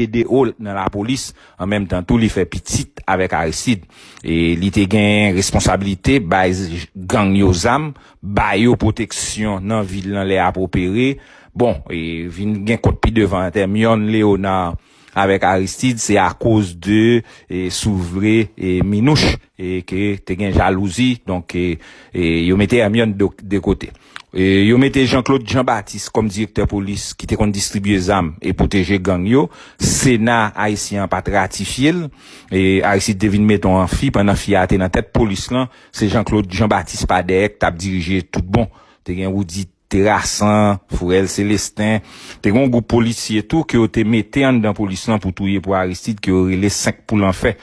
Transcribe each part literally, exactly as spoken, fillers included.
ede o nan lapolis, an menm tan tou li fè pitit avèk Aristide. E li te gen responsablite bay gang yo zam, ba yo pwoteksyon nan vil nan lè ap opere. Bon, e vin gen kont pi devan antè Myon Leonard avèk Aristide, se akoz de, e, si w vle, e, minouch, e, ke te gen jalouzi, donk, e, e, yo mete Hermione de, de kote. E, yo mete Jean Claude Jean Baptiste kòm direktè polis ki te konn distribye zam e pwoteje gang yo. Sena ayisyen an pa t ratifye l. E, Aristide te vin mete yon fi, pandan fi a te nan tèt polis lan, se Jean Claude Jean Baptiste pa dèyè k t ap dirije tout bon. Te gen Woody Terrassan, Fourel Célestin. Te gen yon gwoup polisye tou ke yo te mete anndan polis lan pou touye pou Aristide, ke yo rele Senk pou Lanfè.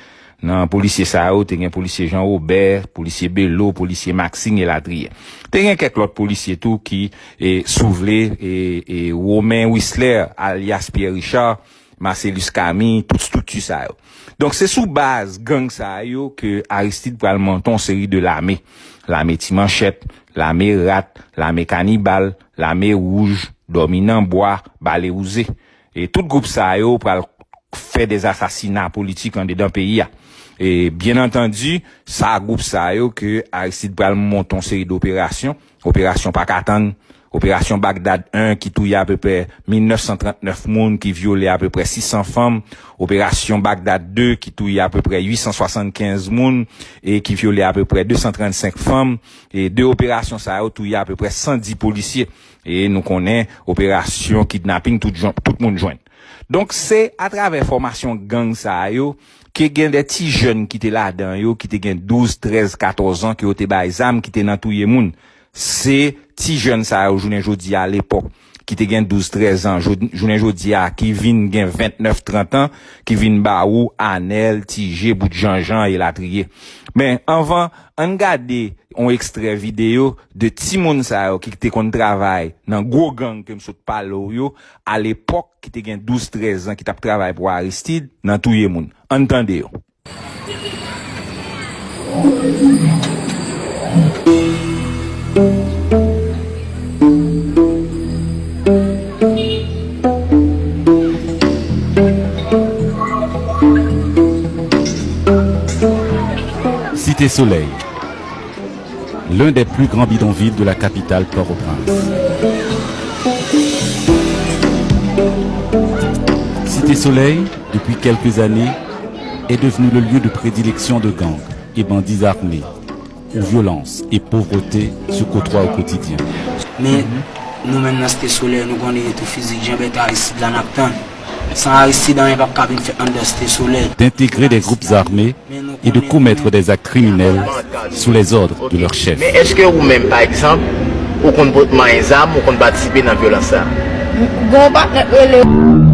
Nan polisye sa yo, te gen polisye Jean Robert, polisye Belo, polisye Maxime, elatriye. Te gen kèk lòt polisye tou ki, e, si w vle, e, e, Romain Wisler, alyas Pierre Richard, Marcellus Camille, tout estrikti sa yo. Donk, se sou baz gang sa yo ke Aristide pral monte yon seri de lame. Lame ti manchèt, lame rat, lame kanibal, lame wouj, dòmi nan bwa, bale wouze. E tout gwoup sa yo pral fè dèzasasina politik andedan peyi a. E, byen antandi, sa gwoup sa yo ke Aristide pral monte yon seri de operasyon, operasyon pa ka tann, operasyon Bagdad en ki touye apeprè mil nèf san trant nèf moun, ki vyole apeprè sis san fanm, operasyon Bagdad de ki touye apeprè uit san swasannkenz moun e ki vyole apeprè de san trannsenk fanm, e de operasyon sa yo touye apeprè san di polisye. E nou konnen operasyon kidnaping tout, jan- tout moun jwenn. Donk, se atravè fòmasyon gang sa yo ke gen de ti jèn ki te ladan yo, ki te gen douz, trèz, katòz an, ke yo te bay zam, ki te nan touye moun. Se ti jèn sa yo, jounen jodi a, alepòk, ki te gen douz, trèz an, jou- jounen jodi a, ki vin gen ventnèf, trant an, ki vin ba ou Anèl, Tije, Bout Janjan, elatriye. Men, anvan, ann gade yon ekstrè videyo de timoun sa yo ki te konn travay nan gwo gang ke m sot pale w yo, alepòk, ki te gen douz, trèz an, ki t ap travay pou Aristide nan touye moun. Ann tande yo. Cité Soleil, l'un des plus grands bidonvilles de la capitale Port-au-Prince. Cité Soleil, depuis quelques années, est devenue le lieu de prédilection de gangs et bandits armés, où violence et pauvreté se côtoient au quotidien. Men, nou menm nan Site Solèy, nou konnen tou fizik jan bèt Aristide la n ap tann. San Aristide, anyen p ap ka vin fèt anndan Site Solèy. D'intégrer des groupes armés et de commettre des actes criminels sous les ordres de leurs chefs. Men èske ou menm, pa egzanp, ou konn pot-, manyen zam, ou konn patisipe nan vyolans sa? Gon patnè k rele,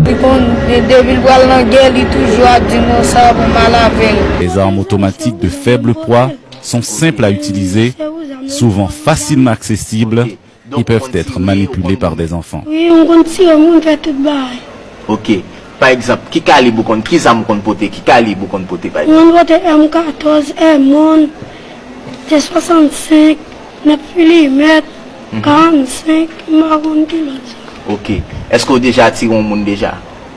li konn, e depi l pral nan gè, li toujou ap di m konsa pou m al avè l. Des armes automatiques de faible poids sont simples à utiliser, souvent facilement accessibles et peuvent être manipulées par des enfants. Wi, m konn tire moun, fè tout bagay. Ok. Pa egzanp, ki kalib ou konn, ki zam ou konn pote, ki kalib ou konn pote, pa egzanp? M konn pote M katòz, M on, T swasannsenk, nèf milimèt, karannsenk, m pa konn ki lòt zam. Ok. Èske w deja tire yon moun deja?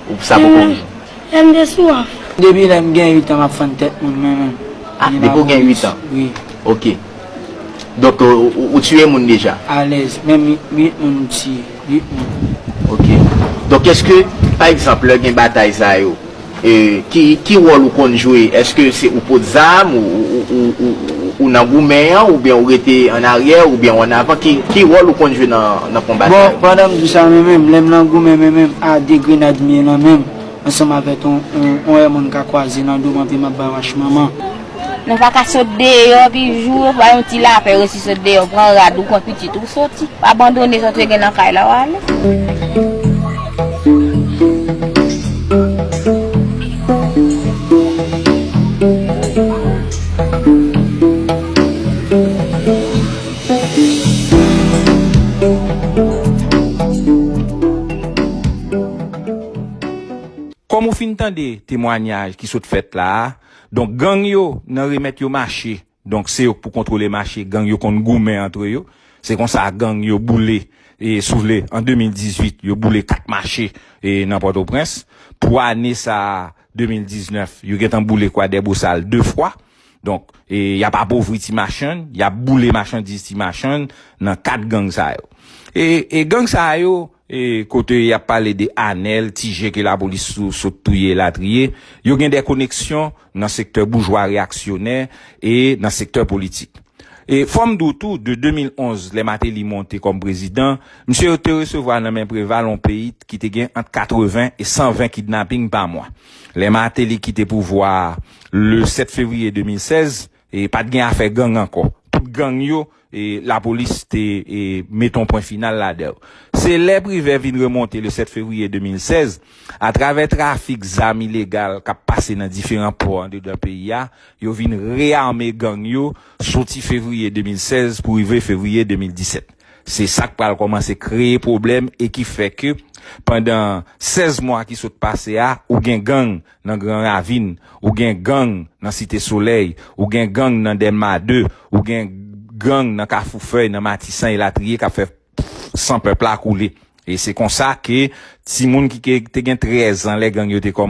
Ou sa poko vini? Lè m te sou af. Depi lè m gen uit an, m ap fann tèt moun mwen menm. Ah, depi w gen uit an? Wi. Ok. Donk, ou, ou, ou tiye moun deja? Alèz. Menm uit, uit moun m tiye. Uit moun. Ok. Donk, èske, pa egzanp, lè gen batay sa yo, e, ki, ki wòl ou konn jwe? Èske se ou pot zam, ou, ou, ou nan goumen an, oubyen ou rete annaryè, oubyen ou annavan? Ki, ki wòl ou konn jwe nan, nan konba sa yo? Bon, pandan m di w sa, mwen menm, lè m nan goumen, mwen menm, a de grenad m ye nan men m. Ansanm avèk yon, yon, yon èmòn ka kwaze nan do m, anpi m ap bay mach manman. Nou pa ka sot deyò, pi jou, pa yon ti lapè, resi sot deyò, pran rad ou, pran pitit ou, soti. Pa abandone sa w te gen nan kay la, w ale. Kòm ou fin tande temwanyaj ki sot fèt la a, donk, gang yo nan remèt yo mache, donk, se yo k pou kontwole mache, gang yo konn goumen antre yo. Se konsa gang yo boule e, si w vle, an de mil dizuit, yo boule kat mache, e, nan Pòtoprens. Pou ane sa a, de mil diznèf, yo gentan boule Kwadèbosal de fwa. Donk, e, y ap apovri ti machann, y ap boule machandiz ti machann nan kad gang sa yo. E, e gang sa yo, e, kote y ap pale de Anèl, Tije ke lapolis sou, sot touye elatriye, yo gen de koneksyon nan sektè boujwa reyaksyonè e nan sektè politik. E fò m di w tou, de de mil onz, lè Martelly monte kòm prezidan, misye te resevwa nan men Preval yon peyi ki te gen ant katreven e san ven kidnaping pa mwa. Lè Martelly kite pouvwa a, le sèt fevriye de mil sèz, e pa t gen afè gang ankò. Tout gang yo, e lapolis te, e, met yon pwen final ladan yo. Se lè Privè vin remonte le sèt fevriye de mil sèz, atravè trafik zam ilegal k ap pase nan diferan pò andedan peyi a, yo vin reyame gang yo soti fevriye de mil sèz pou rive fevriye de mil disèt. Se sa k pral kòmanse kreye pwoblèm e ki fè ke pandan sèz mwa ki sot pase a, ou gen gang nan Gran Ravin, ou gen gang nan Site Solèy, ou gen gang nan Dèlma de, ou gen gang nan Kafou Fèy, nan Matisan elatriye k ap fè san pèp la koule. E se konsa ke timoun ki ke te gen trèz an lè gang yo te kòmanse